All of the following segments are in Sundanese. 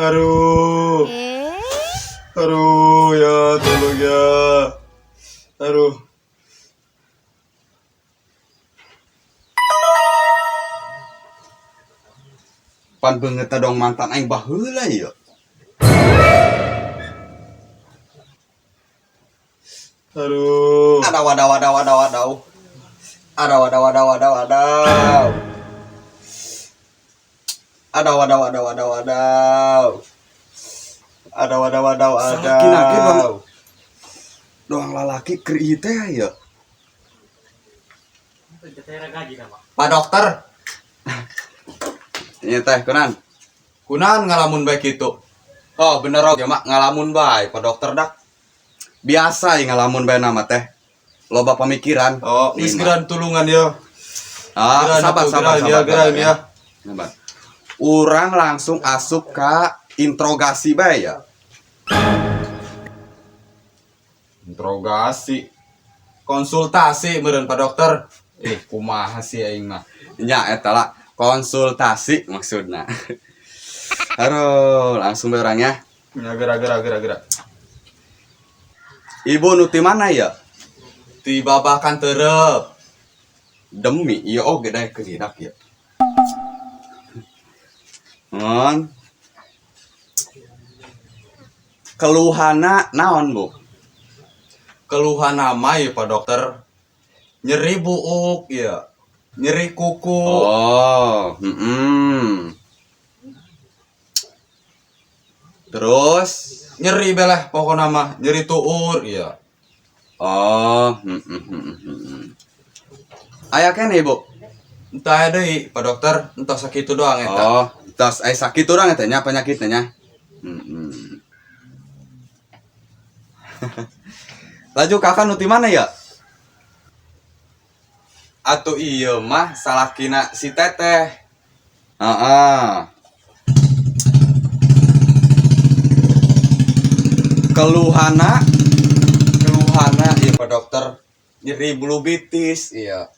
Aduh. Aduh, ya tolong ya. Aduh. Pan beungeut dong mantan aing baheula ieu. Aduh. Adaw adaw adaw adaw adaw. Adaw adaw adaw adaw adaw. Adaw adaw adaw adaw adaw. Adaw adaw adaw adaw. Doang lalaki keur ieu teh ya. Pak Dokter. Ieu teh kunan. Kunaon ngalamun bae kitu? Oh bener oge mak ngalamun bae Pak Dokter dak. Biasa ya ngalamun bae nama teh. Loba pamikiran. Oh, geus geran tulungan ya. Ah, Geran sabar atuh, sabar geran ya, sabar. geran Sabar, ya. Sabar. Urang langsung asup ka interogasi bae ya. Interogasi. Konsultasi meureun Pak Dokter. Eh, kumaha sih aing mah. Nya eta lah konsultasi maksudna. Aduh, langsung bae urang ya. Ya geura geura geura geura. Ibu nu ti mana ya? Ti Babakan Terep. Demi ieu oge daek keudak ya. Ngon. Keluhana naon, Bu? Keluhan nama ya Pak Dokter. Nyeri buuk ya. Nyeri kuku. Oh, Terus Nyeri beleh pokokna mah, nyeri tuur ya. oh, Aya keneh, Bu? Entah deui Pak Dokter, entah sakitu doang eta. Oh, tos aya sakit urang eta nya penyakitnya nya. Laju kakak nu ti mana ya? Atuh ieu mah salakina si teteh. Heeh. Keluhana keluhana ieu Pak Dokter nyeri bulu betis iya.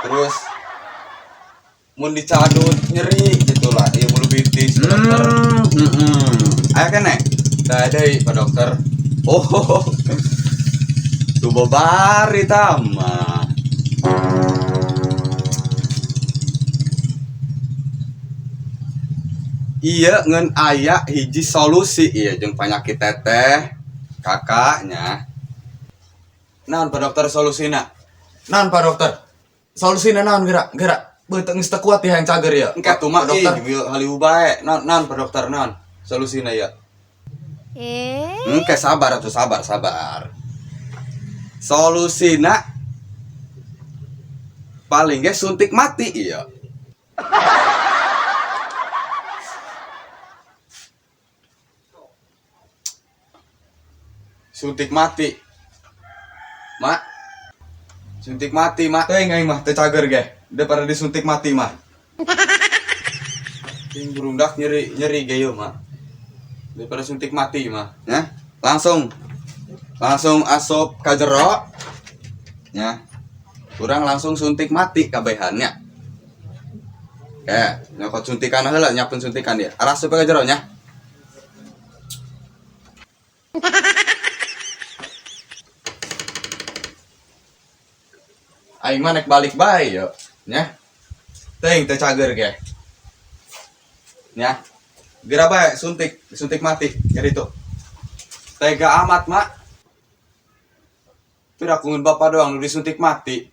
Terus mun dicadut nyeri gitulah ieu bulu betis Pak Dokter. Aya keneh? Teu deui Pak Dokter. Oh. Tuh babari tama. Iya ngan aya hiji solusi iya jeung penyakit teteh kakaknya. Naon Pak Dokter solusina? Naon Pak Dokter? Solusina naon geura? Geura. Beuteung geus teu kuat ya yang cager ya. Engke tuh mah Pak Dokter. ih haliu bae. Naon naon Pak Dokter naon? Solusina ya. Engke sabar atuh sabar sabar. Solusina paling ge suntik mati iya. Suntik mati. Mak. Suntik mati, Mak. Teuing aing mah teu cager ge. Daripada disuntik mati mah. Ting burungdak nyeri nyeri ge ieu mah. Daripada suntik mati mah. Ya, langsung. Langsung asup ka jero. Ya. Urang langsung suntik mati kabehan nya. Oke, nyokot suntikan heula nyiapkeun suntikan dia. Arasup ka jero nya. Aing mah nek balik bae yo. Nya. Teuing teu cager ge. Nya. Geura bae suntik, suntik mati jadi tuh. Tega amat, Mak. Piraku ngeun bapak doang nu disuntik mati.